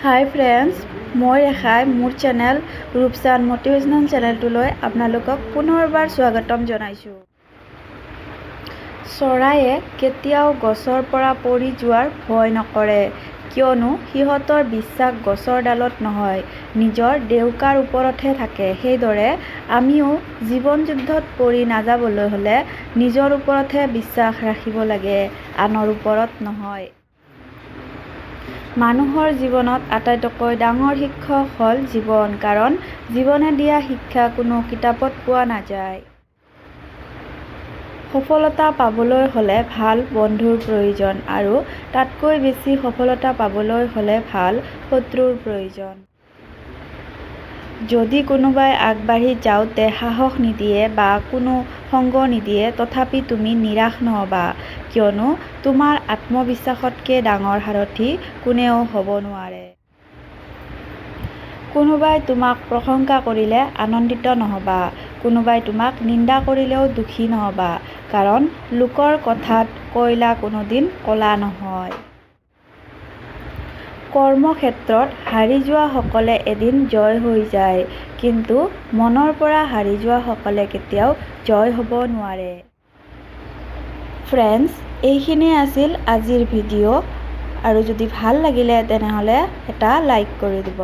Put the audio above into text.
হাই friends, মই ৰেখাই মোৰ চেনেল ৰূপচান মটিভেশ্যনেল চেনেলটোলৈ আপোনালোকক পুনৰবাৰ স্বাগতম জনাইছোঁ। চৰাইয়ে কেতিয়াও গছৰ পৰা পৰি যোৱাৰ ভয় নকৰে, কিয়নো সিহঁতৰ বিশ্বাস গছৰ ডালত নহয়, নিজৰ ডেউকাৰ ওপৰতহে থাকে। সেইদৰে আমিও জীৱন যুদ্ধত পৰি নাযাবলৈ হ'লে নিজৰ ওপৰতহে বিশ্বাস ৰাখিব লাগে, আনৰ ওপৰত নহয়। মানুহৰ জীৱনত আটাইতকৈ ডাঙৰ শিক্ষক হ'ল জীৱন, কাৰণ জীৱনে দিয়া শিক্ষা কোনো কিতাপত পোৱা নাযায়। সফলতা পাবলৈ হ'লে ভাল বন্ধুৰ প্ৰয়োজন আৰু তাতকৈ বেছি সফলতা পাবলৈ হ'লে ভাল শত্ৰুৰ প্ৰয়োজন। যদি কোনোবাই আগবাঢ়ি যাওঁতে সাহস নিদিয়ে বা কোনো সংগ নিদিয়ে, তথাপি তুমি নিৰাশ নহ'বা, কিয়নো তোমাৰ আত্মবিশ্বাসতকৈ ডাঙৰ সাৰথি কোনেও হ'ব নোৱাৰে। কোনোবাই তোমাক প্ৰশংসা কৰিলে আনন্দিত নহ'বা, কোনোবাই তোমাক নিন্দা কৰিলেও দুখী নহ'বা, কাৰণ লোকৰ কথাত কয়লা কোনোদিন ক'লা নহয়। কৰ্মক্ষেত্ৰত হাৰি যোৱাসকলে এদিন জয় হৈ যায়, কিন্তু মনৰ পৰা হাৰি যোৱাসকলে কেতিয়াও জয় হ'ব নোৱাৰে। ফ্ৰেণ্ডছ, এইখিনিয়ে আছিল আজিৰ ভিডিঅ' আৰু যদি ভাল লাগিলে তেনেহ'লে এটা লাইক কৰি দিব।